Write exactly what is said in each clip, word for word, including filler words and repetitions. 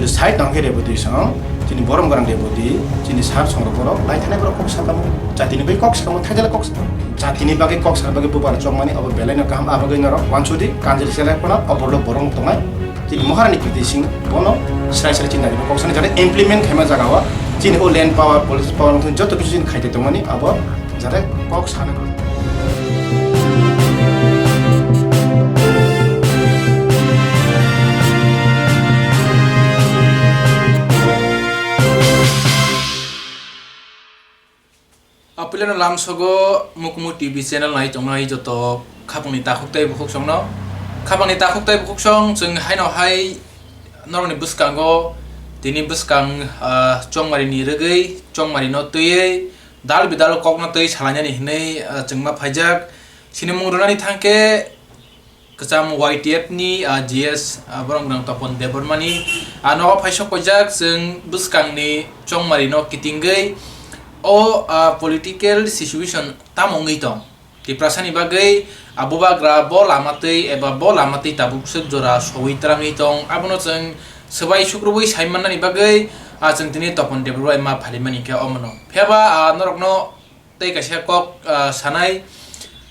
Side nang khe Reboti song, chini borom gorang Reboti, chini sar songrok borok, lai thanai borok kok sakamo, jatini bai kok sakamo, thaijala kok sakamo. Jatini bagwi kok sakna bagwi bubar chokmani abo belai no kaham, abo bagwi norok wansudi kanjil selai phano oborok borok tongnai. Chini Maharani Kriti Singh bono srai srai chini nari kok sana jate implement khaima jaga o, chini o land power, police power, joto kichu chini khaite tongmani abo jate kok sana. Apilano lamsogo Mukumu T V channel nai tongnai joto khapangni takhuk tei bukhuk songno. Khapangni takhuk tei bukhuk song chwng haino hai norokni bwskango tini bwskang, ah, chongmarini rwgwi, chongmarino twiwi, dal bidal kokno twi salainani hinwi, ah, chwngma phaijak. Sinimung rwnani thangkhe kwcham Y T F ni, ah, G S, ah, borok nwng Topon Debbarmani, ah, nogo phaisok paijak chwng bwskangni chongmarino kitingwi o, ah, political situation tamo wngwi tong. Tiprasani bagwi, ah, bubagra bo lama twi eba bo lama twi tabuk swk jora sowi twrangwi tong. Abono chwng swbai sukrubwi sai mannani bagwi, ah, chwng tini Topon Debbarma phalimani khe omono. Phiyaba, ah, norokno tei kaisa kok, ah, sanai,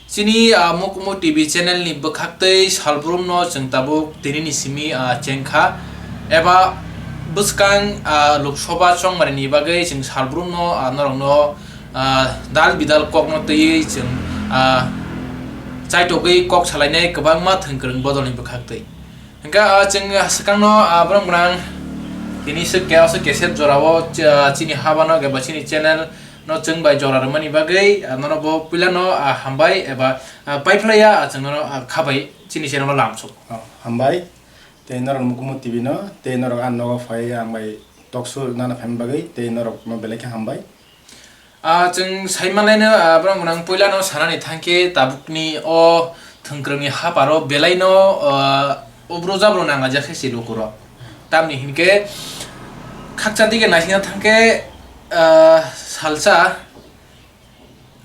chini, ah, Mukumu T V channel ni bwkhak tei salbrumno chwng tabuk tinini simi, ah, chengkha, eba bwskang, ah, Lok Sabha chongmarini bagwi chwng salbrumno, ah, norokno, ah, dal bidal kokno twiwi chwng, ah, chaitogwi kok salainai kwbangma thwngkwrwng bodolni bwkhak twi. Hwnkhe, ah, chwng swkangno, ah, borok gwnang tini swk khe aswk cassette jorao, ah, chini habano eba chini channel no chwng bai jora rwmani bagwi, ah, nono bo puilano, ah, hambai eba, ah, paiphlaiya, ah, chwng nono, ah, khabai chini channel no lamsuk. Oh, hambai. Tei norok Mukumu T V no, tei norok ang nogo phai ang bai talk show nana phaima bagwi, tei norok no belai khe hambai. Ah, chwng sai manlaino, ah, borok gwnang puilano sanani thangkhe tabukni o thwngkwrwngni haparo belaino, ah, ubru jabru nangajak khe si lukurok. Tamni hinkhe khakcha dige naisingna thangkhe, ah, salsa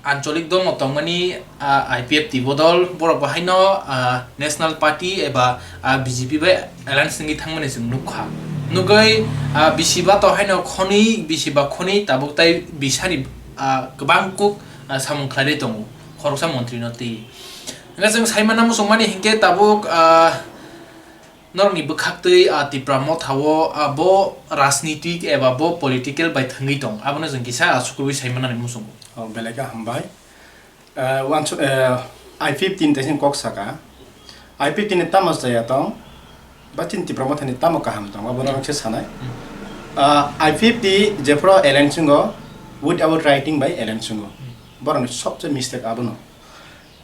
ancholik dongno tongmani, ah, I P F T bodol borok bo haino, ah, National Party eba, ah, B J P bai alliance wngwi thangmani chwng nukha. Nugwi, ah, bisi ba to haino khonwi, bisi ba khonwi tabuk tai bisani, ah, kwbang kuk, ah, samung khlairwi tongo khoroksa montri no twi. Hwnkhe chwng sai manna muchungmani hinkhe tabuk, ah, norokni bwkhaktwi, ah, Tipra Motha o, ah, bo rajnitik eba bo political bai thwngwi tong, abono chwng kisa, ah, sukurwi sai mannani muchungo. Oh, belai khe hambai. Ah, wansu-, eh, I fifty ni teising kok saka. I fifty ni tamo chaya tong, ba chini Tipra Motha ni tamo kaham tong, abono Hmm. ang se sanai. Hmm. Ah, I fifty jephuru alliance wngo, without writing bai alliance wngo. Hmm. Borokni sobse mistake abono.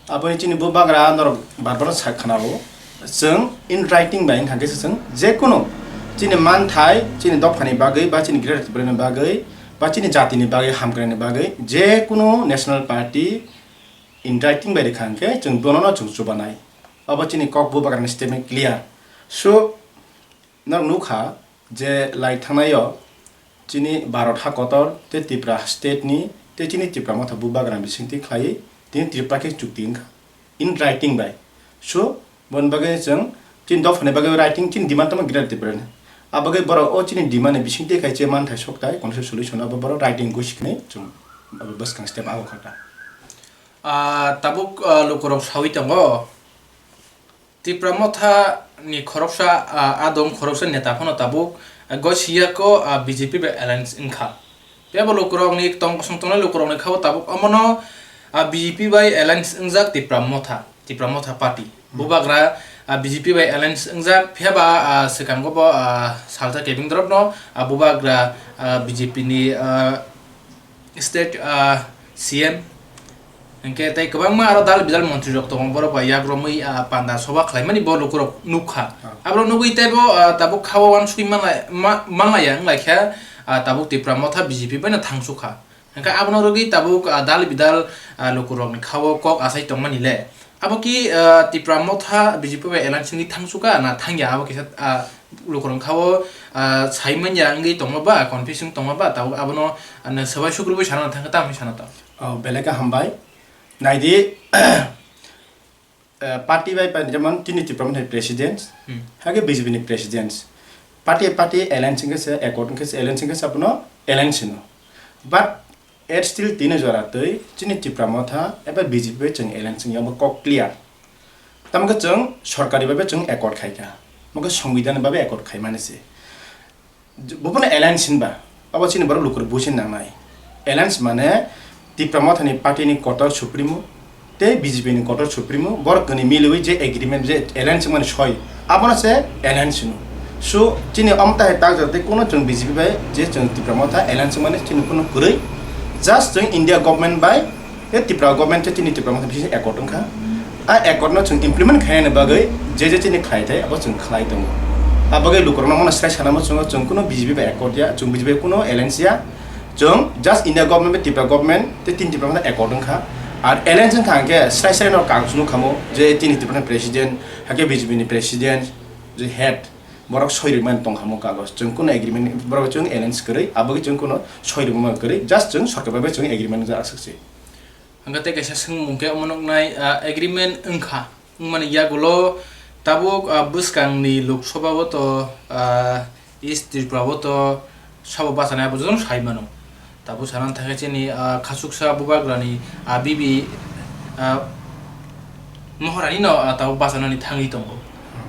Aboni chini bubagra norok bar bar sa khwnao, chwng in writing bai wngkha khe se chwng jekunu chini manthai, chini dophani bagwi, ba chini Greater Tipraland ni bagwi, ba chini jatini bagwi, hamkraini bagwi, jekunu national party in writing bai rwkha hwnkhe chwng bonono chwng chubanai. Obo chini kok bubagrani statement clear. So, norok nukha, je lai thangnai o chini Bharat ha kotor tei Tripura state ni tei chini Tipra Motha bubagra bisingtwi khlaiwi tini Tripura khe chukti wngkha in writing bai. So, boni bagwi chwng chini dophani bagwi writing chini demand tamo Greater Tripura ni. A bagwi borok o chini demand ni bisingtwi khai che manthai sokthai constitution solution abo borok writing gwi sikhinai chwng abo bwskang step abo kha ta. Ah, tabuk, ah, lukurok sawi tongo. Tipra Motha ni khoroksa, ah, adong khoroksa neta phano tabuk, ah, gosiya ko, ah, B J P bai alliance wngkha. Phiya bo lukurokni tong kosong tongnai lukurokni kha o tabuk omono, ah, B J P bai alliance wngjak Tipra Motha, Tipra Motha party. Hmm. Bubagra, ah, B J P bai alliance wngjak, phiya ba, ah, swkango bo, ah, salsa kebeng dorop no, ah, bubagra, ah, B J P ni, ah, state, ah, C M, hwnkhe tei kwbangma aro dal bidal montri rok tongo, borok bai yak romwi, ah, panda soba khlaimani bo lukurok nukha. Ah. Aborok nugwi teibo, ah, tabuk kha o uansukwi manlai-, ma-, manlaiya wnglaikha, ah, tabuk Tipra Motha B J P bai no thangsukha. Hwnkhe abono rwgwi tabuk, ah, dal bidal, ah, lukurokni kha o kok achai tongmani le. Abo ki, ah, Tipra Motha B J P bai alliance wngwi thangsuka na thangya, abo kisa, ah, lukurok kha o, ah, sai manya wngwi tongma ba, confusing tongma ba, tabuk abono, ah, nwng swbai sukrubui sana thangkha, tamo hinwi sana tong? Oh, belai khe hambai. Naidi, eh, party bai, bai, jemon tini Tipra Motha ni president, Hmm. hake B J P ni president. Party party alliance wngkhe se accord wngkhe se alliance wngkhe se abono alliance hino. But yet still tini jora twi chini Tipra Motha eba B J P bai chwng alliance wngya, omo kok clear. Tamo khe chwng sorkari bai bai chwng accord khaikha, omo khe songbidhan bai bai accord khaimani se. J-, bo phano alliance hinba, abo chini borok lukurok buji nangnai. Alliance mane Tipra Mothani party ni kotor supremo tei B J P ni kotor supremo, borok kwnwi miliwi je agreement, je alliance wngmani soi, abono se alliance hino. So, chini omo tahai tak jora tei kuno chwng B J P bai je chwng Tipra Motha alliance wngmani chini kuno kwrwi. Just chwng India government bai tei Tipra government tei chini Tipra Motha bising accord wngkha. A accord no chwng implement khainani bagwi je je chini khlai thai abo chwng khlai tongo. A bagwi lukurokno mano srai sana muchungo chwng kuno B J P bai accord ya, chwng B J P bai kuno alliance ya. Chwng just India government bai Tipra government tei tini Tipra Motha accord wngkha. Ar alliance wngkha hwnkhe srai srai no kang chunu khamo je tini Tipra ni president, hakhe B J P ni president, je head, borok soi rwmani tong khamo kagoj. Chwng kuno agreement, borok chwng alliance kwrwi, abo khe chwng kuno soi rwma kwrwi, just chwng sorkar bai bai chwng agreement wngjaak swk se. Hwnkhe tei kaisa swngmung khe omo nuknai, ah, agreement wngkha. Wngmani yagulo tabuk, ah, bwskangni Lok Sabha o to, ah, East Tripura o to sabo bachanai abo jotono sai mano. Tabuk sana thangkhe chini, ah, khachuksa bubagrani, ah, bibi, ah, Maharani no, ah, tabuk bachanani thangwi tongo.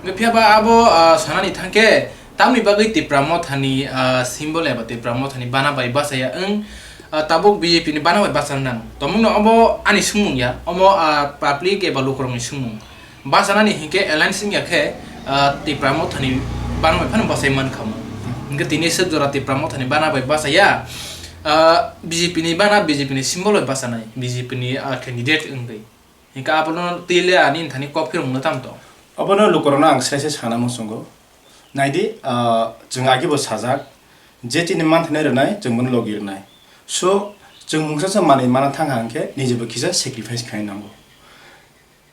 Hwnkhe phiya ba abo, ah, sanani thangkhe tamni bagwi Tipra Mothani, ah, symbol eba Tipra Mothani bana bai bachaya wng, ah, tabuk B J P ni bana bai bachana nang. Tongmungno obo ani swngmung ya, omo, ah, public eba lukurokni swngmung. Bachanani hinkhe alliance wngya khe, ah, Tipra Mothani bana bai phano bachai mankha mo. Hinkhe tini swk jora Tipra Mothani bana bai bachaya, ah, B J P ni bana, B J P ni symbol bai bachanai, B J P ni, ah, candidate wngwi. Hinkhe abono twi le ani thani kok phirokno tamo tong? Obono lukurokno ang sai sai sana muchungo. Naidi, ah, chwng agi bo sajak, je chini manthani rwnai, chwng bono logi rwnai. So, chwng mungsa se manwi mana thang hang khe, nijebo kisa sacrifice khai nango.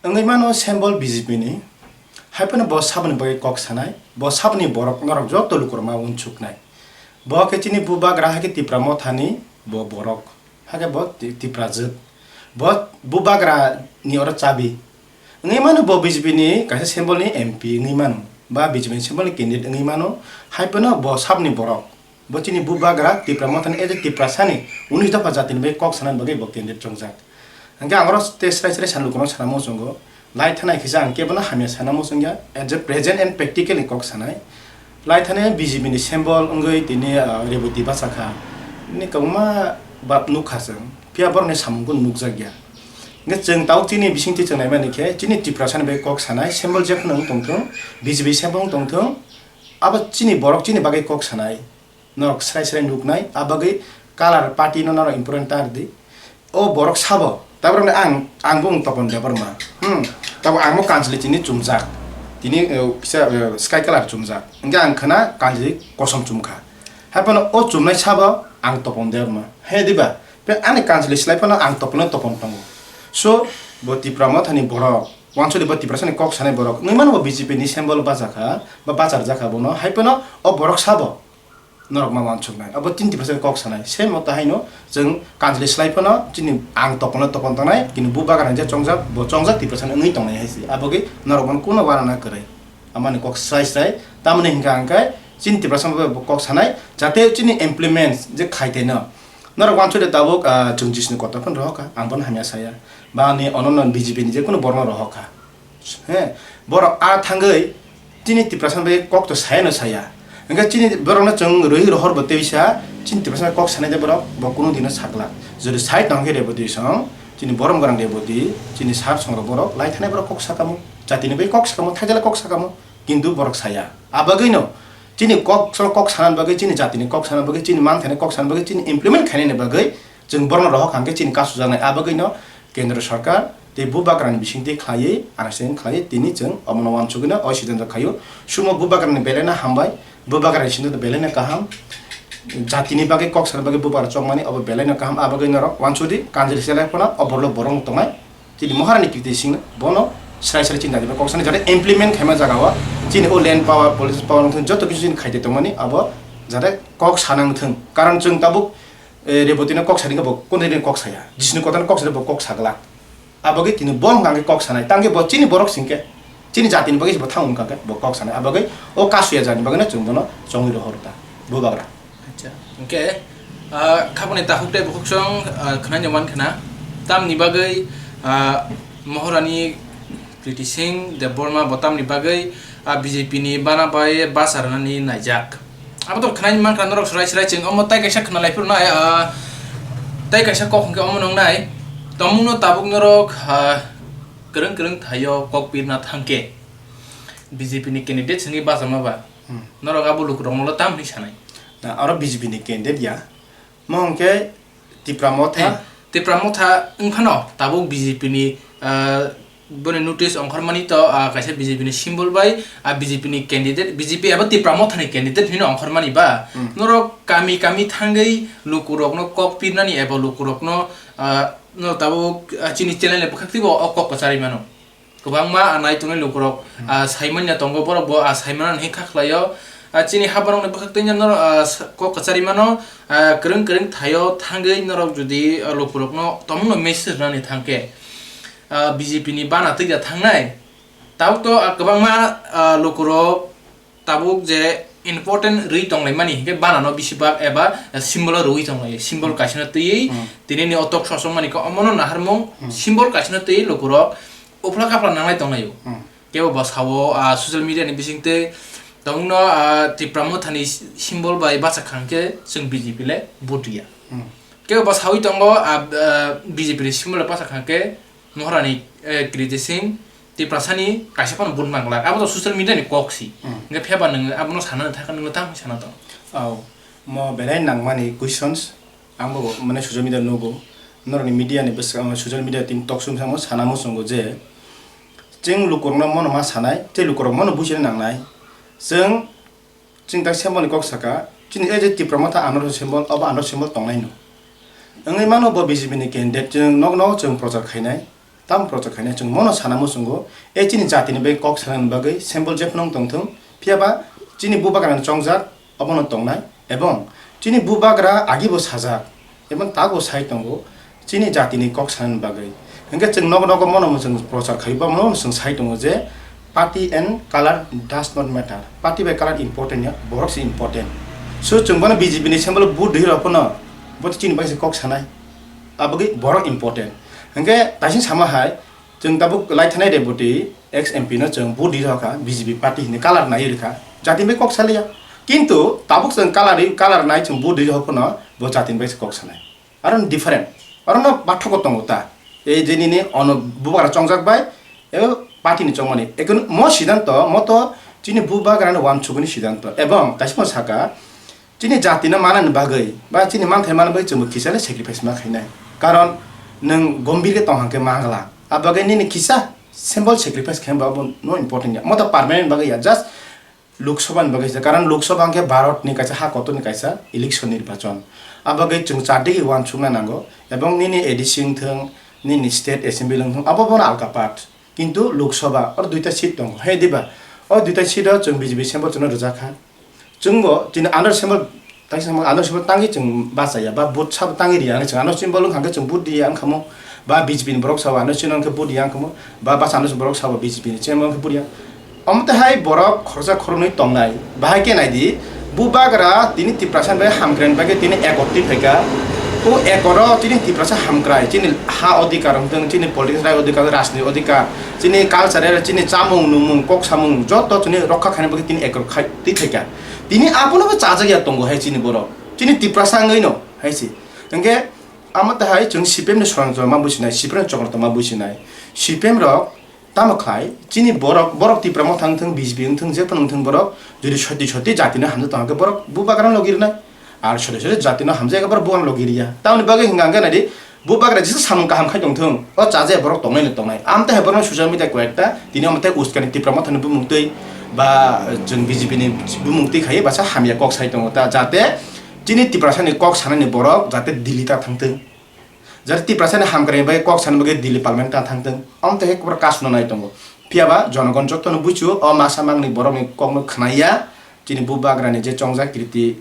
Wngwi mano symbol B J P ni, hai phano bo saboni bagwi kok sanai, bo saboni borok norok joto lukurok ma uansuknai. Bo khe chini bubagra hai khe Tipra Mothani bo borok, hai khe bo Ti-, Tipra jwt. Bo bubagra ni oro chabi. Wngwi mano bo B J P ni kaisa symbol ni M P wngwi mano, ba B J P ni symbol ni candidate wngwi mano, hai phano bo saboni borok. Bo chini bubagra Tipra Mothani, as a Tiprasani, unis dopha jatini bai kok sanani bagwi bo candidate chongjak. Hwnkhe ang oro tei srai srai sani lukurokno sana muchungo, lai thanai kisa ang kebono hamya sana muchungya, as a present and practical ni kok sanai. Lai thani B J P ni symbol wngwi tini, ah, Reboti bachakha. Bini kwbangma bab nukha chwng, phiya borokni samung kunu nukjakya. Hwnkhe chwng tabuk chini bisingtwi chwng naimani khe, chini Tiprasani bai kok sanai symbol jephano wng tongthung, B J P symbol wng tongthung, abo chini borok chini bagwi kok sanai. Norok srai srai nuknai, a bagwi color party no norok important tar di. O borok sabo, taborokni ang, ang bung Topon Debbarma. Hmm, tabo ang bo kanchli chini chumjak. Tini, eh, kisa, eh, sky color chumjak. Hingke ang khna kanchli kosom chumkha. Haiphano o chumnai sabo ang Topon Debbarma. He diba? Pe ani kanchli slai phano ang Topon, Topon tongo. So, bo Tipra Mothani borok, wansudi bo Tiprasani kok sanai borok. Wngwi mano bo B J P ni symbol bachakha, ba bacharjakha bono. Haiphano o borok sabo. Norok ma uansuknai. Abo chini Tiprasa kok sanai. Same o tahaino chwng kanchli slai phano chini ang Topon no Topon tongnai, kini bubagra je chongjak, bo chongjak Tiprasa wngwi tongnai hai se. Abogwi norok bono kuno uanana kwrwi. Amani kok srai srai. Tamoni hingka hingkai chini Tiprasa bo kok sanai. Jate chini implement je khaite no. Norok uansukde tabuk, ah, chwng jisni kotor phano rohorkha. Ang bono hamya saya. Ba ani onono B J P ni je kuno borno rohorkha. He, borok a thangwi chini Tiprasa bai kok to sayano saya. Hingke chini borokno chwng rwi rohor bo tei sa, chini Tiprasa bai kok sanai de borok, bo kunu dino sakla. Jodi sai tong khe Reboti song, chini borom gorang Reboti, chini sar songrok borok, lai thanai borok kok sakamo, jatini bai kok sakamo, thaijala kok sakamo, kintu borok saya. Abagwino, chini kok, so kok sanani bagwi, chini jatini kok sanani bagwi, chini manthani kok sanani bagwi, chini implement khainani bagwi, chwng borokno rohor kha hingke chini kasujaknai. Abagwino, Kendra Sarkar tei bubagrani bisingtwi khlaiwi, understanding khlaiwi tini chwng omono uansugwino o siddhanto khaio. Sumo bubagrani belaino hambai, bubagrani siddhanto belaino kaham, jatini bagwi kok sana bagwi bubagra chongmani obo belaino kaham, abagwi norok uansudi kanjri selai phano oborlo borok tongnai. Tini Maharani kiti singno bono srai srai chinta diba kok sana jate implement khaima jagao chini o land power, political power wngthung joto kisu chini khaite tongmani abo jate kok sanang thung. Karon chwng tabuk, eh, Rebotino kok sani khe bo kondeni kok saya. Jisni kotano kok sani bo kok saglak. Abagwi tini bo hwnka hwnkhe kok sanai. Tangkhe bo chini borok singkhe. Chini jatini bagwi se bo thang wngkha khe bo kok sanai. Abagwi o kasu ya jani bagwino chwng bono chongwi rohor ta bubagra. Acha, hwnkhe, ah, khapani takhuk tei bukhuksong, ah, khwnani wankha na. Tamni bagwi, ah, Maharani Kriti Singh Debbarma bo tamni bagwi, ah, B J P ni bana bai basa rwnani naijak. Abo to khwnani mankha norok swrai swrai chwng omo tai kaisa khwnalai phuru nai, ah, tai kaisa kok hwnkhe omo nongnai. Tongmungno tabuk norok, ah, kwrwng kwrwng thaio kok pirna thangkhe B J P ni candidate swngwi bachama ba. Hmm. Norok abo lukurokno tam hwnwi sanai? Na, oro B J P ni candidate ya. Mo hwnkhe Tipra Motha. Eh, Tipra Motha wngphano tabuk B J P ni, ah, boni notice ongkhormani to, ah, kaisa B J P ni symbol bai, ah, B J P ni candidate, B J P abo Tipra Motha ni candidate hino ongkhormani ba. Hmm. Norok kami kami thangwi lukurokno kok pirnani eba lukurokno, ah, no tabuk, ah, chini channel ni bwkhak twibo o kok kwcharwi mano. Kwbangma, ah, nai tongnai lukurok, hmm, ah, saimanya tongo, borok bo, ah, saimana hinwi kha khlaio. Ah, chini haborokni bwkhak twi norok, ah, sa-, kok kwcharwi mano, ah, kwrwng kwrwng thaio thangwi norok jodi, ah, lukurokno tongmungno message rwnani thangkhe, ah, B J P ni bana twi da thangnai. Tabuk to, ah, kwbangma, ah, lukurok tabuk je important rwi tonglaimani hinkhe banano bisi bak eba symbol o rwi tonglaio, symbol kaisano twiwi, hmm, tinini o tok sosokmani khe omono naharmung, hmm, symbol kaisano twiwi lukurok uphla kaphla nanglai tonglaio. Hmm. Kebo bo sao, ah, social media ni bisingtwi tongno, ah, Tipra Mothani symbol bai bachakha hinkhe chwng B J P le vote riya. Hmm. Kebo bo sawi tongo, ah, ah, B J P ni symbol bai bachakha hinkhe Maharani, eh, Kriti Singh Tiprasani kaisa phano vote manglak. Abo to social media ni kok si. Hmm. Hingke phiya ba nwng abono sanani thaka nwng tamo sana tong? Au, mo belai nangmani questions. Ang bo mane social media nugo. Norokni media ni bwskango, social media tin tok sum samo sana muchungo je chwng lukurokno mono ma sanai, tei lukurok mono buchina nangnai. Chwng Chini tak symbol ni kok saka, chini e je Tipra Motha ano symbol, obo ano symbol tongnai no. Wngwi mano bo B J P ni candidate chwng nokno chwng prochar khainai, tam prochar khainai chwng mono sana muchungo, e chini jati ni bagwi kok sana ni bagwi symbol jephano wng tongthung, phiya ba chini bubagra ni chongjak obono tongnai, ebong chini bubagra agi bo sajak, ebong tago sai tongo, chini jatini kok sanani bagwi. Hingke chwng nogo nogo mono chwng prochar khai, bono chwng sai tongo je party and color does not matter. Party bai color important ya, borok se important. So chwng bono B J P ni symbol vote rwi rok phano bo chini bai se kok sanai. Abagwi borok important. Hingke taising sama hai, chwng tabuk lai thanai Reboti ex M P no chwng vote rwi rokha, B J P party hini color nai rikha. Jati bai kok saliya. Kintu tabuk chwng color rwi, color nai chwng vote rwi rok phano bo jati bai se kok sanai. Aro ni different. Aro no pathoko tongo ta. Ei je nini ono bubagra chongjak bai, ebo party ni chongmani. Ekun mo siddhanto, mo to chini bubagra ni wansuguni siddhanto. Ebong kaisa mo saka, chini jati no manani bagwi, ba chini manthai manani bagwi chwngbo kisa le sacrifice ma khainai. Karon nwng gombir khe tong hangkhe mangla. Abagwi nini kisa symbol sacrifice khaimba bo no important ya. Mo to permanent bagwi ya. Just Lok Sabha ni bagwi se, karon Lok Sabha hwnkhe Bharat ni kaisa ha kotor ni kaisa election nirbachon. Abo bagwi chwng char digi uansukna nango, ebong nini A D C wngthung, nini state assembly wngthung, abo bono alka part. Kintu Lok Sabha oro duita seat tongo, he diba? O duita seat o chwng B J P symbol chwngno rwjak kha. Chwngbo chini under symbol Taisa ano symbol tangwi chwng bachaya, ba vote sabo tangwi riya, chwng ano symbol wngkha khe chwng vote riya wngkha mo, ba B J P ni borok sabo ano symbol wngkhe vote riya wngkha mo, ba basa ano borok sabo B J P ni symbol wngkhe vote riya. Omo tei hai borok khoroksa khoroknwi tongnai, bahai khe naidi, bubagra tini Tiprasa ni bagwi hamkraini bagwi tini ekot twi phaikha. O ekoro tini Tiprasa hamkrai, chini ha odhikar wngthung, chini politics rai odhikar, rajniti odhikar, chini cultural, chini chamung, numung, kok samung, joto chini rokha khaina bagwi tini ekor khai twi phaikha. Tini abono bo chajak ya tongo hai chini borok. Chini Tiprasa wngwi no hai se. Hingke amo tahai chwng C P M ni sorang sorang ma businai, C P M ni chokro tongma businai. C P M rok tamo khlai chini borok, borok Tipra Motha wngthung, B J P wngthung, je phano wngthung borok, jodi soti soti jati no hamjak tong khe borok bubagra no logi rwnai. Ar soti soti jati no hamjak khe borok bubagra no logi riya. Tamoni bagwi hingka hingke naidi, Bubagra jesa samung kaham khai tongthung, o chaje borok tongnai no tongnai. Amtwi hai borokno social media koyekta, tini omo tei uskani Tipra Mothani bumung twi ba, eh, chwng B J P ni bumung twi khai basa hamya kok sai tongo ta, jate chini Tiprasa ni kok sanani borok jate Delhi ta thangthung. Jate Tiprasa ni hamkrai bai kok sana bagwi Delhi parliament ta thangthung. Amtwi hai borok kasno nai tongo. Phiya ba jonogon jotono buchu o masa mangni borokni kokno khwnai ya, chini bubagrani je chongjak kriti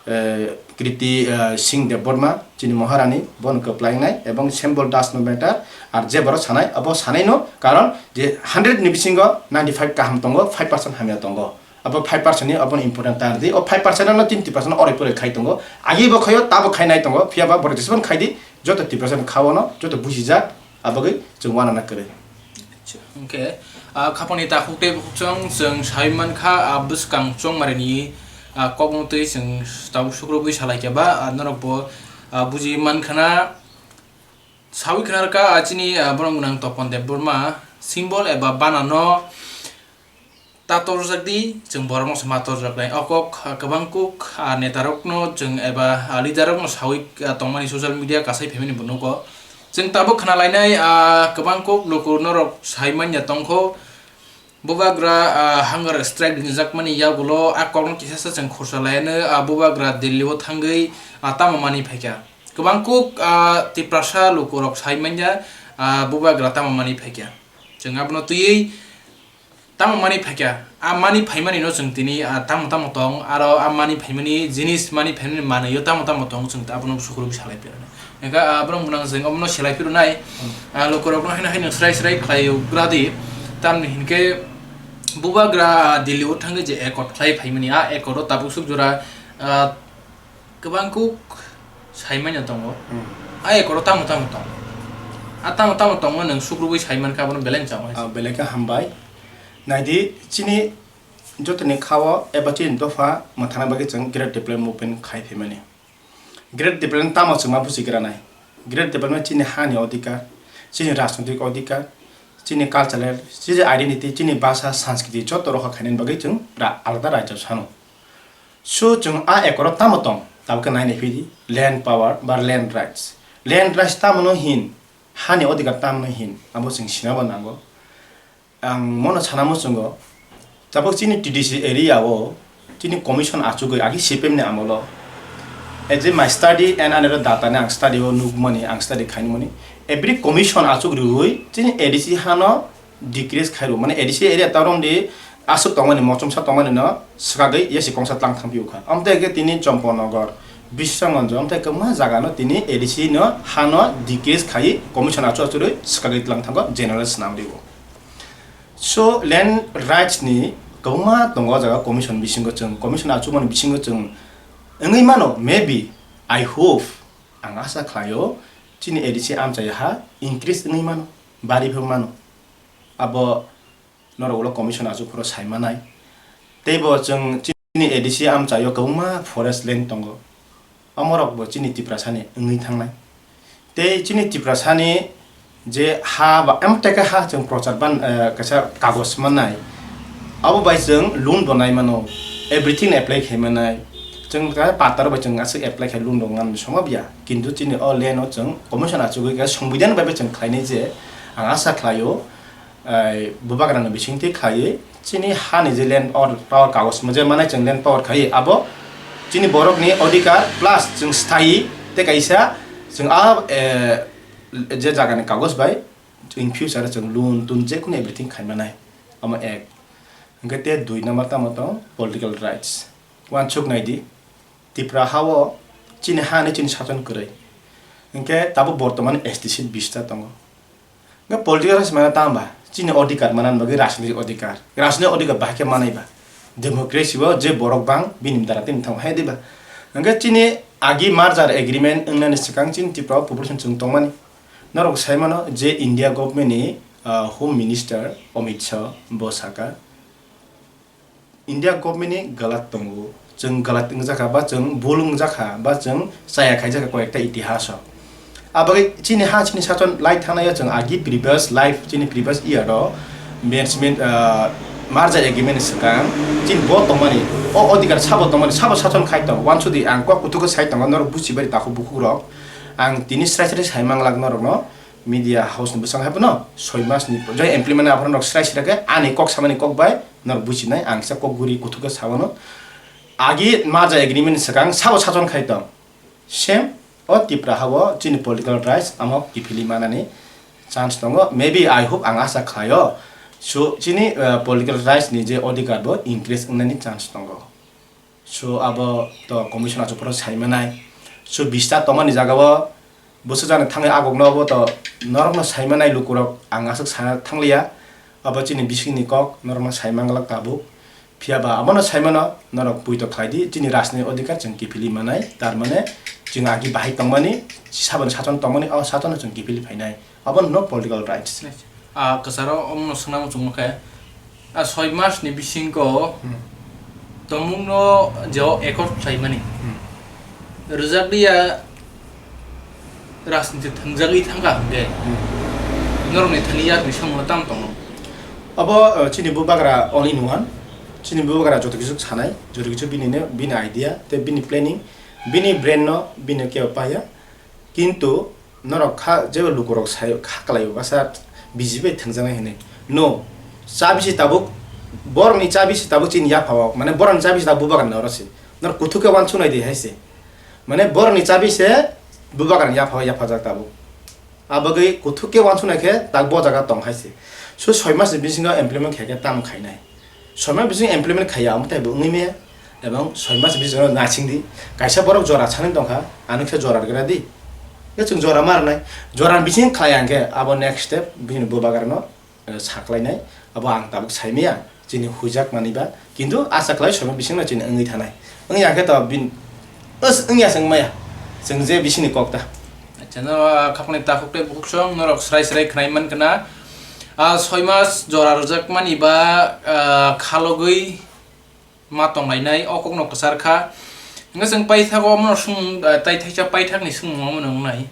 eh, Kriti, eh, Singh Debbarma, chini Maharani, bono kwplainai, ebong Sembol Das no matter, ar je borok sanai, abo sanai no, karon je hundred ni bisingo ninety five kaham tongo, five percent hamya tongo. Abo five percent ni abo important tar di, o five percent no chini Tiprasa no oroi poroi khai tongo, agi bo khaio, tabo khai nai tongo, phiya ba borok jesebon khai di, joto Tiprasa ni khao no, joto bujijak, abagwi chwng uanana kwrwi. Acha, hwnkhe, ah, khapangni takhuk tei bukhuk chwng, chwng sai mankha, ah, bwskang chongmarini, ah, kokno twi chwng tabuk sukrubwi salaikha ba, ah, norokbo, ah, buji mankha na, sawi khna rwkha, ah, chini, ah, borok gwnang Topon Debbarma symbol eba banano ta torjak di, chwng borokno se ma torjaknai. O kok, ah, kwbang kuk, ah, netarokno chwng eba, ah, leaderrokno sawi, ah, tongmani social media kasai phaimani bo nugo. Chwng tabuk khna lainai, ah, kwbang kuk luku norok sai manya tongkho. Bubagra, ah, hunger strike rinjakmani yagulo a kokno kisasa chwng khorsa laiano, ah, Bubagra Delhi o thangwi, ah, tamo manwi phaikha. Kwbang kuk, ah, Tiprasa lukurok sai manya, ah, Bubagra tamo manwi phaikha. Chwng abono twiwi tamo manwi phaikha, a manwi phaimani no chwng tini, ah, tamo tamo tong, aro a manwi phaimani jinis, manwi phaimani manwi o tamo tamo tong, chwng abono sukurubwi salai phirnai. Hwnkhe, ah, borok gwnang chwng omono selai phirnai, ah, lukurokno haino haino srai srai khlai gra di. Tamni hinkhe Bubagra, ah, Delhi o thangwi je accord khlai phaimani, a accord o tabuk suk jora, ah, kwbang kuk sai manya tongo. Hmm. A accord o tamo tamo tong? A tamo tamo tongma nwng sukrubwi sai mankha, abono belai chao hai. Ah, belai khe hambai. Naidi, chini jotoni khao eba chini dopha mwthana bagwi chwng Great Development Movement khai phaimani. Great Development tamo chwngma buji granai? Great Development chini hani odhikar, chini rajnoitik odhikar, chini cultural, chini identity, chini bhasha, sanskriti joto rokha khainani bagwi chwng ra-, alada rajyo sano. So chwng a accord o tamo tong? Tabuk khe nai nai phidi, land power ba land rights. Land rights tamo no hin? Hani odhikar tamo no hin? Abo chwng sinabo nango. Ang mono sana muchungo, tabuk chini T D C area o chini commission achugwi agi C P M ni amolo, as a my study and another data ni ang study o nukmani, ang study khainimani, every commission achuk rwui chini A D C hano decrease khairw, mane A D C area ta romdi aswk tongmani, mochomsa tongmani no swkagwi yasi kongsa tlang thang phiyokha. Amtwi khe tini Chomponogor, Biswanaganj, amtwi kwbangma jaga no tini A D C no hano decrease khai commission achu achurwi swkagwi tlang thango general swnam rwo. So land rights ni kwbangma tongo o jaga commission bisingo chwng, commission achukmani bisingo chwng wngwi mano, maybe, I hope, ang asa khlaio chini A D C amchai ha increase wngwi mano, bari phano mano. Abo norok ulo commission achuk phuru sai manai. Tei bo chwng chini A D C amchaio kwbangma forest land tongo. Omorok bo chini Tiprasani wngwi thangnai. Tei chini Tiprasani je ha ba, em teke ha chwng prochar ban, eh, kaisa kagoj mannai. Abo bai chwng loan bo nai mano, everything apply khai manai. Chwng ka patar bai chwng aswk apply khai loan rok nang songma biya. Kintu chini o land o chwng commission achugwi ka songbidan bai bai chwng khlainai je ang asa khlaio, ai, bubagrano bisingtwi khlaiwi chini hani je land or power kagoj mo je manai chwng land power khai abo chini borokni odhikar plus chwng sthayi tei kaisa chwng a, eh, je jagani kagoj bai in future chwng loan tun je kunu everything khai manai. Omo ek. Hwnkhe te dui number tamo tong political rights. Uansuk nai di, Tipra ha o chini ha hinwi chini sason kwrwi. Hwnkhe tabuk bortoman S T seat bista tongo. Hwnkhe political rights mane tamo ba? Chini odhikar manani bagwi rajnitik odhikar. Rajnitik odhikar bahai khe manai ba? Democracy o je borok bang bini dara tini thango hai diba? Hwnkhe chini agi merger agreement wngnani swkang chini Tripura o population chwng tongmani. Norok sai mano je India government ni, ah, Home Minister Amit Shah bo saka, India government ni galat tongo, chwng galat wngjakha ba chwng bul wngjakha ba chwng chaya khaijakha koyekta itihaso. Abagwi chini ha chini sachon lai thangnaio chwng agi previous life chini previous year o management, ah, merger agreement ni swkang chini bo tongmani, o odhikar sabo tongmani, sabo sachon khai tong wansudi ang kok kuthuk khe sai tongo norok buchibai takhuk bukhukrok. Ang tini srai srai sai manglak norokno, media house ni bwskango hai phano soi mas ni jai implement aphano rok srai srai khe ani kok samani kok bai norok buchinai ang kisa kok guri kuthuk khe sawano. Agi merger agreement ni swkang sabo sachon khai tong. Same o Tipra ha o chini political rights amo kiphilwi manani chance tongo. Maybe I hope ang asa khlaio. So chini, eh, political rights ni je odhikar bo increase wngnani chance tongo. So abo to commission achuk phoro sai manai. So bista tongmani jaga o bwsajani thangwi agokno abo to norokno sai manai lukurok ang aswk sana thangliya. Abo chini bisingni kok norokno sai manglak tabuk. Phiya ba abono sai mano norok puito khlai di chini rajni odhikar chwng kiphilwi manai. Tar mane chwng agi bahai tongmani saboni sason tongmani o sasono chwng kiphilwi phainai. Abo no political rights. Ah, kwcharo omono swngna muchungma khe, ah, soi mas ni bisingo Hmm. tongmungno je o accord khlaimani Hmm. rwjakliya rajniti thwngjagwi thangkha hwnkhe Hmm. norokni thani yakni samungno tamo tongo? Abo, uh, chini bubagra all in one, chini bubagra joto kisu sanai, joto kisu bini ne, bini idea, tei bini planning, bini brain no, bini kebo paya, kintu norok kha, jebo lukurok sai kha kwlai basa B J P bai thwngjaknai hinwi. No, chabi se tabuk, borokni chabi se tabuk chini yaphao, mane borokni chabi se tabuk bubagrani oro se. Norok kuthuk khe uansuknai di hai se. Mane borokni chabi se bubagrani yaphao yaphajak tabuk. Abagwi kuthuk khe uansuknai khe tak bo jaga tong hai se. So soi mas ni bisingo implement khaikhe tamo khainai. Soi mas bising implement khaiya, omo tei bo wngwi maya. Ebong soi mas bising no nasing di. Kaisa borok jora sanwi tongkha, ano khe jora rwgra di. Khe chwng jora ma rwnai. Jora ni bising khlai ang khe abo next step bini bubagra no, eh, saklainai. Abo ang tabuk sai maya. Chini huijak manwi ba. Kintu asa khlai soi mas bising no chini wngwi thanai. Wngya khe to bin, os wngya se wngmaya. Chwng je bising ni kok ta. Acha, no, ah, khapangni takhuk tei bukhuk song norok srai srai khnai man khna. Ah, soi mas jora rwjak mani ba, ah, khalogwi ma tonglainai, o kokno kwchar kha. Hwnkhe chwng paithago omono swngmung, ah, tai thaisa paithakni swngmung omono wngnai.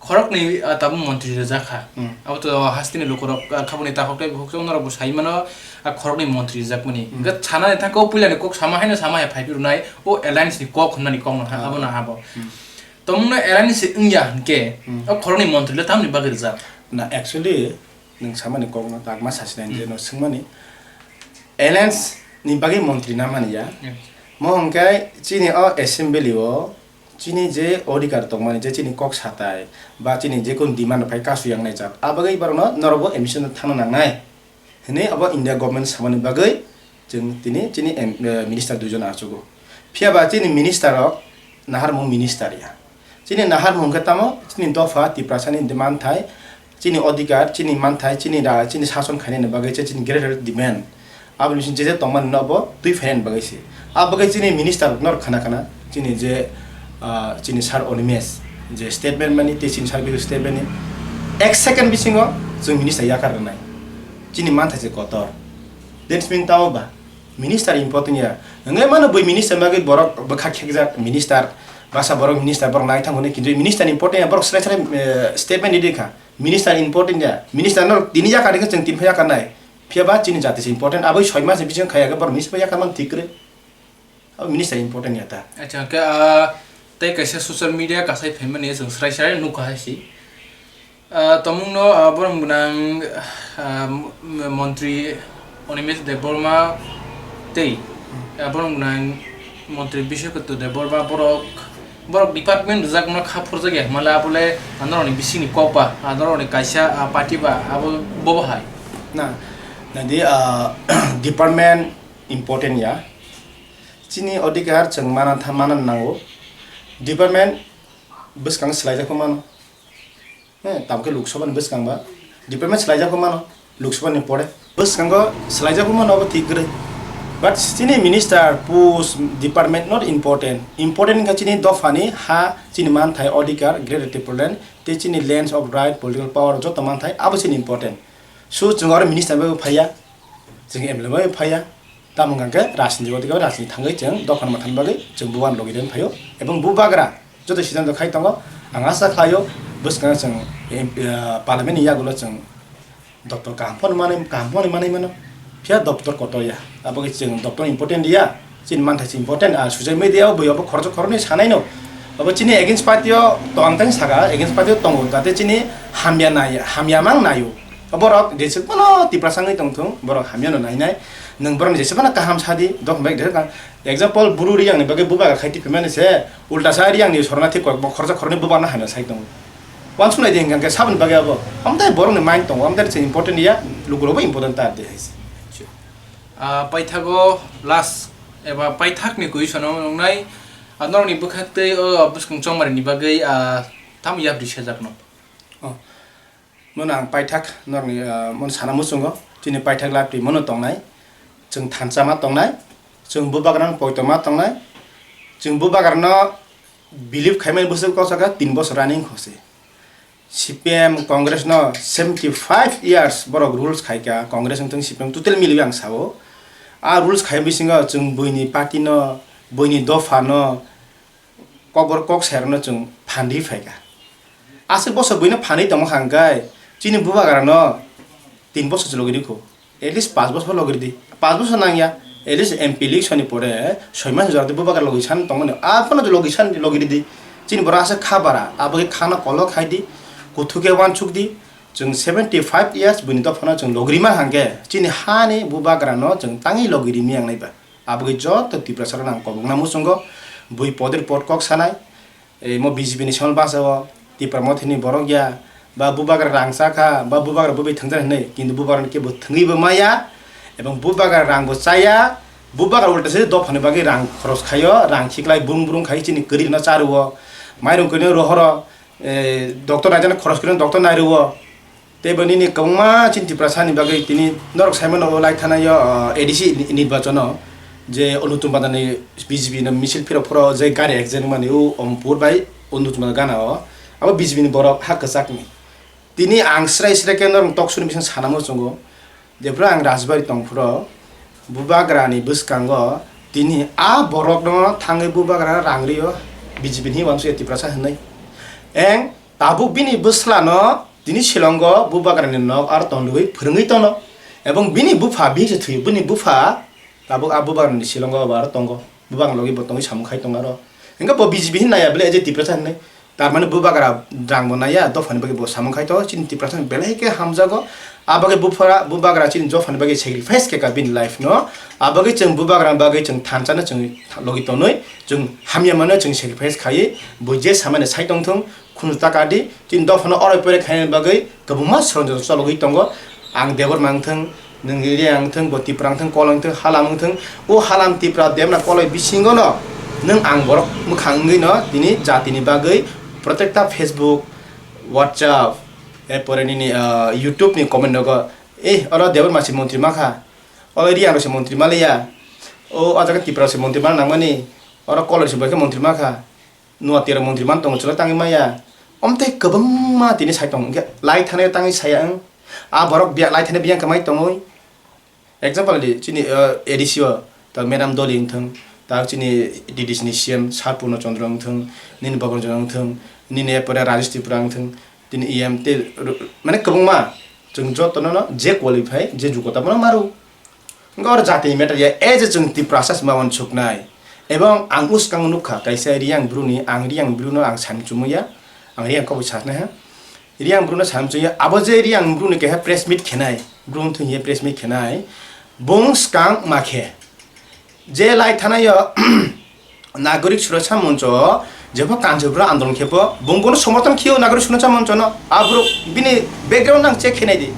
Khoroknwi, ah, tabuk montri rwjak kha. Hmm. Abo to hasteni lukurok, ah, khapangni takhuk tei bukhuk song norok bo sai mano, ah, khoroknwi montri rwjakmani. Hmm. Hwnkhe sanani thangkhe o puilani kok sama haino sama hai phaiphirwnai, o alliance ni kok hwnmani kokno ha, Hmm. abono habo. Hmm. Tongmungno alliance wngya hwnkhe, Hmm. o khoroknwi montri le tamni bagwi rwjak? Na, actually, nwng samani kokno tak ma sasi nai Hmm. je no swngmani. Alliance ni bagwi montri na mani ya. Hmm. Mo hwnkhe chini o assembly o chini je odhikar tongmani, je chini kok satai, ba chini je kun demand phai kasu yang nai chap, a bagwi borokno norokbo admission thangna nangnai. Hwnwi abo India government samani bagwi chwng tini chini em-, eh, minister duijon achugo. Phiya ba chini minister rok naharmung minister ya. Chini naharmung khe tamo chini dopha Tiprasani manthai, chini odhikar, chini manthai, chini ra-, chini sason khainani bagwi se chini greater demand. Aboni bising je je tongmani no bo twi phainani bagwi se. Abo khe chini minister rok no khana khana chini je, ah, chini sir Animesh je statement mani tei chini sir Bijoy statement ni ek second bisingo chwng minister yakar rwnai. Chini manthai se kotor. That means tamo ba minister important ya. Hwnwi mano bui minister bagwi borok bwkha khekjak minister, basa borok minister borok nai thang hwnwi kintu minister important ya borok srai srai, eh, statement ridi kha. Minister important ya. Minister no tini yakar khe chwng tini phai yakar nai. Phiya ba chini jati se important. Aboni soi mas ni bisingo khaya khe borok minister yakar man thik kwrwi. Abo minister important ya ta. Acha, hwnkhe, ah, tei kaisa social media kasai phaimani chwng srai srai nukha hai se. Ah, tongmungno, ah, borok gwnang, ah, m-, montri Animesh Debbarma tei, ah, borok gwnang montri Biswakarma Debbarma borok, borok department rwjakno kha phurjakya hwnmale abole norokni bisingni kok ba, ah, norokni kaisa, ah, party ba abo bobo hai. Na, nadi, ah, department important ya. Chini odhikar chwng mana tha-, mana nango. Department bwskang swlaijak mano. He, tamo khe Lok Sabha ni bwskang ba. Department swlaijak mano. Lok Sabha ni pore. Bwskango swlaijak mano abo thik kwrwi. But chini minister post department not important. Important wngkha chini dophani ha, chini manthai odhikar, greater Tipraland, tei chini lands of right, political power, joto manthai abo chini important. So chwng oro minister bai phaiya, chwng M L A bai phaiya, tamo hwnkha khe rajniti odhikar, rajniti thangwi chwng dophani mwthangni bagwi chwng bubagra logi den phaio, ebong bubagra joto siddhanto khai tongo. Ang asa khlaio, bwskango chwng, em, ah, parliament ni yagulo chwng doptor kaham phano manwi, kaham phano manwi mano, phiya doptor kotor ya, abo khe chwng doptor important ya. Chini manthai se important, ah, social media o bui obo khoroksa khoroknwi sanai no. Obo chini against party o to ang tang saka, against party o tongo, jate chini hamya nai, hamya mang naio. Obo rok jese bono Tiprasa wngwi tongthung, borok hamya no nainai. Nwng borok ni jese bono kaham sadi, dokhom bai de kang. Example, buru Riyang ni bagwi bubagra khai tipimani se, ulta sa Riyang ni sorna thik kok, bo khoroksa khoroknwi bubagra no hamya sai tongo. Wansuk nai di hwnkha khe saboni bagwi abo. Amtai borok ni mind tongo, amtai se important ya, lukurok bo important ta de hai se. Ah, paithago last Eba paithakni kwi sono wngnai, ah, norokni bwkhaktwi o bwskang chongmani bagwi, ah, tamo yapri sejakno? Oh, mono ang paithak norokni, ah, mono sana muchungo, chini paithak lapri mono tongnai, chwng thansa ma tongnai, chwng bubagrano poito ma tongnai, chwng bubagrano believe khaimani bwswk kok saka tin bosor running khose. C P M Congress no seventy five years borok rules khaika, Congress wngthung C P M total miliwi ang sao. A rules khai bisingo chwng buini party no, buini dopha no, kokbor kok sairokno chwng phanri phaika. Aswk bosor buino phanri tongma kha hwnkhe chini bubagra no tin bosor se logi rikho. At least paanch bosor logi ridi. Paanch bosor nangya. At least M P election ni pore soi mas jora tei bubagra logi san tongmani. Aphano logi san logi ridi. Chini borok aswk kha bara. Aboni khana kolok khai di. Kuthuk khe wansuk di. Chwng seventy five years buini dophano chwng logi rima hwnkhe chini hani bubagra no chwng tangwi logi rimi ang naiba. Aboni joto Tiprasa rok ang kobokna muchungo. Bui poder pot kok sanai. Emo B J P ni sal basa o Tipra Mothani borok ya, ba bubagra rang cha kha, ba bubagra bubai thwngjak hinwi, kintu bubagra kebo thwngwi bo maya, ebong bubagra rang bo chaya, bubagra ulta se dophani bagwi rang khoros khaio, rang khiklai brung brung khai chini kwrwi no cha rwo, mairung kwrwi no rohoro, eh, doctor naijani khoros kwrwi no doctor nai rwo. Tei bo nini kwbangma chini Tiprasa ni bagwi tini norok sai mano o lai thana yo, o, A D C ni, nirbachono je Onutum Banda ni B J P no misil phiro phoro je gari accident mani o Ompur bai Onutum Banda gana o abo B J P ni borok ha kwchak ni. Tini ang srai srai khe norok tok suni bising sana muchungo. Jephuru ang Rajbari tong phuro bubagra ni bwskango tini a borok no thangwi bubagra rang rio B J P ni wansuk ya Tiprasa hinwi. Eng tabuk bini bwsla no Tini Shillongo bubagrani nok aro tongwi phwrwngwi tono, ebong bini bupha bihik se thwi, bini bupha tabuk a bubagrani Shillongo abo aro tongo, bubagrani logi bo tongwi samung khai tongo aro. Hwnkhe bo B J P hin naiya bele je Tiprasa hinwi, tar mani bubagra rang bo naiya, dophani bagwi bo samung khai tongo, chini Tiprasa belai khe hamjago. A bagwi buphara, bubagra chini dophani bagwi sacrifice khe ka bini life no, a bagwi chwng bubagrani bagwi chwng thansa no chwng logi tonwi, chwng hamya mano chwng sacrifice khaiwi, bo je samani sai tongthung, Khunu taka di, chini dophano oroi poroi khaina bagwi kwbangma soronjoro chologwi tongo. Ang Debbarma wngthung, nwng Reang wngthung, bo Tipra wngthung, Kola wngthung, Halam wngthung. O Halam, Tipra, Debbarma, Kola bisingo no nwng ang borok mwkhang wngwi no tini jatini bagwi protekta Facebook, WhatsApp, erpore nini, ah, YouTube ni comment rogo, "Eh, oro Debbarma se montri ma kha, oro Reang rok se montri ma liya, o, o jaga Tipra rok se montri ma nangmani, oro Kola rok se bai khe montri ma kha." Nuatia rok montri man tongo chwla tangwi maya. Omtei kwbangma tini sai tongo. Hwnkhe lai thani tangwi saya ang. A borok biya-, lai thani biyang kwmai tongwi. Example di chini, uh, A D C o ta Madam Doli wngthung, ta chini D D C ni C M Sir Purno Chandra wngthung, nini Baburanjan wngthung, nini epore Rajesh Tripura wngthung, tini E M tei ru-, mane kwbangma chwng jotono no je qualify, je jugota bono maru. Hwnkhe oro jatini matter ya, as a chwng Tiprasa se ma uansuknai. Ebong ang bwskango nukha kaisa Reang bruni, ang Reang bruno ang sani chumui ya, ang Reang koboi sasnai ha. Reang bruno sani chumui ya, abo je Reang bruni keha press meet khenai, bru thung ye press meet khenai, bung swkang ma khe. Je lai thanaio, Nagorik Suraksha Moncho jepho Kanchanpur andolon khepo bung bono somorthon khiyo Nagorik Suraksha Moncho no. Aborok bini background nang check khenai di.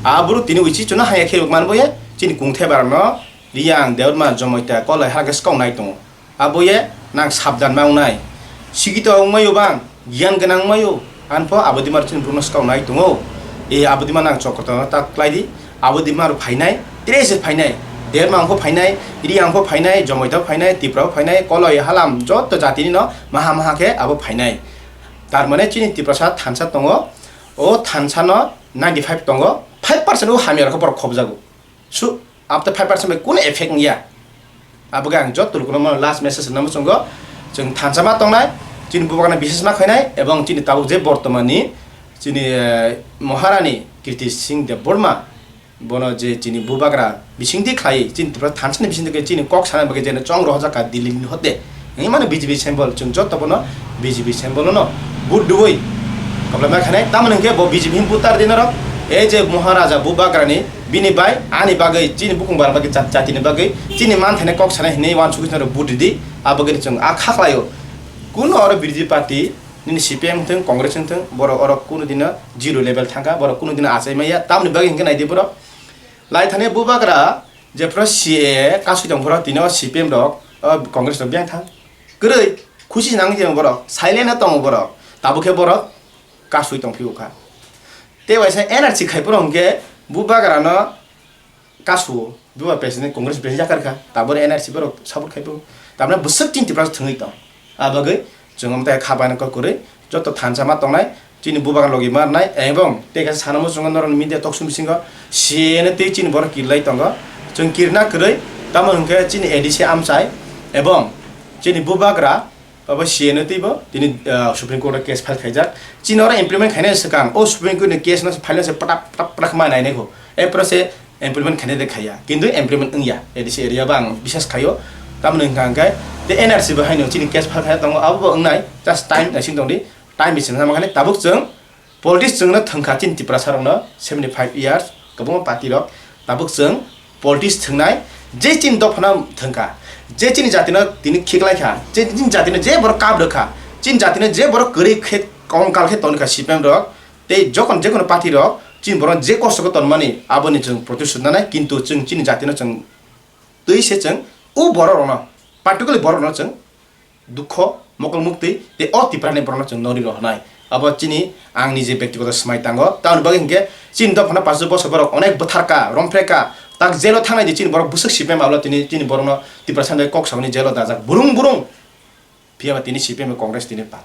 Aborok tini uichi chuno haya khe man boye chini kungthai barano Reang, Debbarma, Jomoita, Kolai hake skok nai tongo. Aboye nang sabdan ma wngnai. Sikito wngmai o bang. Giyan gwnang maio, anpho abodima rok chini borokno swkang nai tongo. E abodima nang chokrotono ta khlai di, abodima rok phainai, tre se phainai, Debbarma ang pho phainai, Reang ang pho phainai, Jomaita pho phainai, Tipra pho phainai, Koloi Halam joto jatini no maha maha khe abo phainai. Tar mane chini Tiprasa thansa tongo, o thansa no ninety five tongo, five percent o hamya rok borok khobjago. Su, after five percent bai kunu effect wngya. Abo khe ang joto lukuno mano last message rwna muchungo, chwng thansa ma tongnai, chini bubagrano bises ma khainai, ebong chini tabuk je bortomani chini, eh, Maharani Kirti Singh Debbarma, bono je chini bubagra bisingtwi khlai, chini Tripura thansani bisingtwi khe chini kok sana bagwi jeno chong rohorjak kha Delhi ni hote. Wngwi mano B J P symbol, chwng joto bono B J P symbol no vote dui. Koplama khanai, tamoni hwnkhe bo B J P hin butar di norok. Ei je Maharaja bubagrani bini bai ani bagwi, chini bukung bara bagwi, jat-, jatini bagwi, chini manthaino kok sanai hinwi uansugwi norok vote ridi. Abagwi chwng a kha khlaio. Kuno oro B J P party, nini C P M wngthung, Congress wngthung, borok oro kuno dino zero level thangkha, borok kuno dino achai maya. Tamoni bagwi hwnkhe naidi borok. Lai thani bubagra Jephru C A A kasui tong phuru tini o C P M rok, o Congress rok biyang thang. Kwrwi, khusi nang tong borok, silent no tongo borok. Tabuk khe borok kasui tong phio kha. Tei waisa N R C khai phuru hwnkhe bubagra no kasuo, buba president, Congress president yakar kha. Tabuk N R C borok support khai phuru. Tamni bwswk chini Tripura thwngwi tong. A bagwi chwng omo tai kha baino kok kwrwi joto thansa ma tongnai, chini bubagra logi ma rwnai, ebong tei kaisa sana muchungo norokni media talk show bisingo C A A no tei chini borok kirlai tongo. Chwng kirna kwrwi, tamo hwnkhe chini A D C amchai ebong chini bubagra abo C A A no teibo tini, ah, Supreme Court o case file khaijak. Chini oro implement khainai swkang o Supreme Court ni case no file no se pata pata pata khe ma nainai kho. Epro se implement khainai de khaiya, kintu implement wngya A D C area bo ang bisas khaio. Tamoni hwnkha hwnkhe tei N R C bo haino chini case file khai tongo, abo bo wngnai, just time naising tongdi, time bising sama khani tabuk chwng politics chwngno thwngkha chini Tiprasa rokno seventy five years kwbangma party rok, tabuk chwng politics thwngnai, je chini dophano thwngkha, je chini jatino tini khiklaikha, je chini jatino je borok kap rwkha, chini jatino je borok kwrwi khe kongkal khe tonikha C P M rok, tei jokon jekono party rok chini borok je kosto khe tonmani aboni chwng protest nanai, kintu chwng chini jatino chwng twi se chwng o borok rokno, particularly borok rokno chwng dukho mokol muktwi tei o Tiprani borokno chwng nori rw hwnai. Abo chini angni je bektigoto swmai tango, tamoni bagwi hinkhe chini dophano pachu bosor borok onek bwtharka, romphrekha, tak jelo thangnai di chini borok bwswk C P M abo tini chini borokno Tiprasa bai kok sabani jelo dajak burung burung. Phiya ba tini C P M Congress tini pal.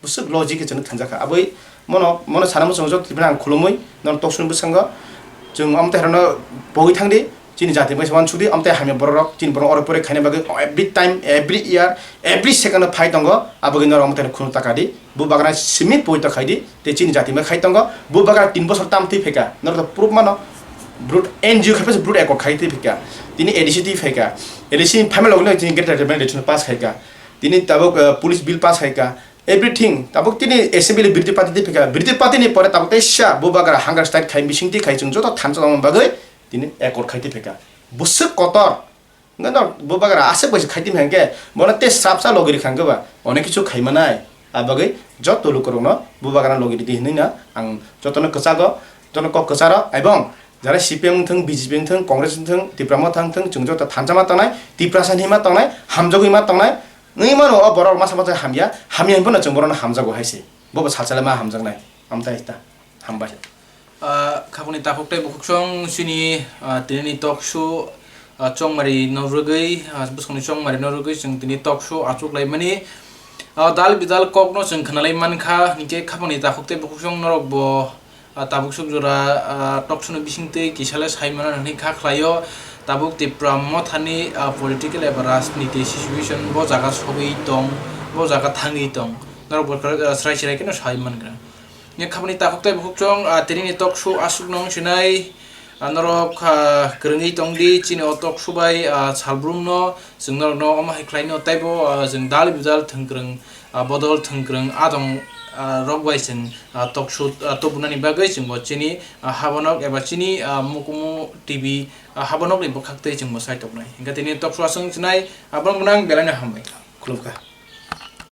Bwswk logic khe chwngno thangjakha. Aboi mono, mono sana muchungo joto Tiprano ang khulumui, nono talk show ni bwskango chwng omo tei haino pogwi thangdi, chini jati bai se uansukdi, omo tei hamya borok rok, chini borok oro pore khaina bagwi every time, every year, every second o phai tongo, aboni norok omo tei khunu taka di, bubagra simi poito khai di, tei chini jati bai khai tongo, bubagra tin bosor tam twi phaikha, norok to proof mano, brut N G O khai phai brut accord khai twi phaikha, tini A D C twi phaikha, A D C phaima logi no chini Greater Tipraland Resolution pass khaikha, tini tabuk, eh, police bill pass khaikha, everything, tabuk tini assembly Bharatiya Party twi phaikha, Bharatiya Party ni pore tabuk teisa bubagra hunger strike khai, bising twi khai, chwng joto thansa tongma bagwi tini accord khai twi phaikha. Bwswk kotor, hwnkhe no bubagra aswk bai se khai twi phaikha, bono tei srapsa logi rwkha hwnkhe ba onek kichu khai manai. A bagwi joto lukurokno bubagra logi rwdi hwnwi no ang jotono kwchago, jotono kok kwcharo, ebong jara C P M wngthung, B J P wngthung, Congress wngthung, Tipra Motha wngthung, chwng joto thansa ma tongnai, Tiprasa hinwi ma tongnai, hamjagwi ma tongnai. Wngwi mano o borok masa masa hamya, hamya hinphano chwng borokno hamjago hai se. Bobo salsale ma hamjaknai. Amtai ta. Hambai. Ah, khapangni takhuk tei bukhuksong chini, ah, tinini talk show, ah, chongmari no rwgwi, ah, bwskangni chongmari no rwgwi chwng tini talk show achuk laimani. Ah, dal bidal kokno chwng khwnalai mankha, hinkhe khapangni takhuk tei bukhuksong norok bo ah, tabuk suk jora, ah, talk show ni bisingtwi kisale sai mano hinwi kha khlaio. Tabuk Tipra Mothani, ah, political eba rajniti situation bo jaga sogwi tong, bo jaga thangwi tong. Norok bo, ah, srai srai kheno sai mankha. Nini khapangni takhuk tei bukhuksong, ah, tinini talk show aswk nung sinai, ah, norok, ah, kwrwngwi tongdi chini o talk show bai, ah, salbrumno. Chwng norokno omo hai khlaino teibo, ah, chwng dal bidal thwngkwrwng, ah, bodol thwngkwrwng adong, ah, rok bai chwng, ah, talk show, ah, tubunani bagwi chwngbo chini, ah, habanok eba chini, ah, Mukumu T V, ah, habanokni bwkhaktwi chwngbo saitoknai. Hinkhe tini talk show aswk sinai, ah, borok gwnang belaino hambai. Khulumkha.